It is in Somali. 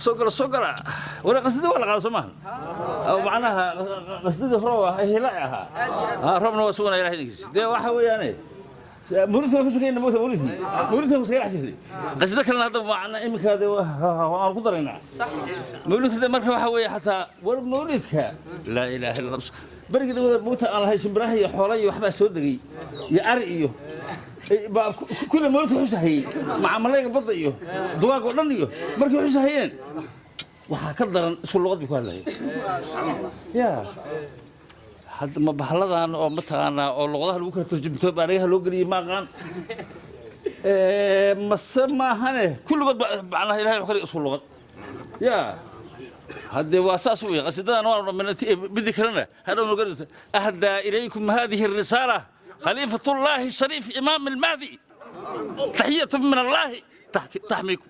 Soo gala, soo gala. Wala qasdada waa la qaada, soo maahan? Oo macnaha qasdadii hore waa hila ahaa. Roobna waa suganaya, Ilahay idinkiisa. Dee waxa weeyaane, mawlidka waan ka sugayna, mogta mawlidkii, mawlidka waan iskaga dhex jirnay. Qasdo kalena hadda macna iminka dee waan ku daraynaa mawlidka. De marka waxa weeye, xataa war mawlidka, laa ilaaha illa Allah. Berigii dhawada mogta aan lahay shimbiraha iyo xoola iyo waxbaa soo degay iyo ari iyo baa kulle mawlidka xusahayey, macamalayga badda iyo dugaag oo dhan. Iyo markay xusahayeen waxaa ka daran isku luqad bay ku hadlayeen. Ya hadda ma bahalladan oo mataqaanaa oo luqadaha lagu kala turjumto baarigaha loo geliyey, ma aqaan mase maahane, kulligood macnaha Ilahay wax ka dhigay isku luqad. Ya haddee waa saas wey. Qasidadan waanu dhammaynay, midi kalena hadhow noga. أهدى إليكم هذه الرسالة خليفة الله الشريف إمام المهدي، تحية من الله تحميكم.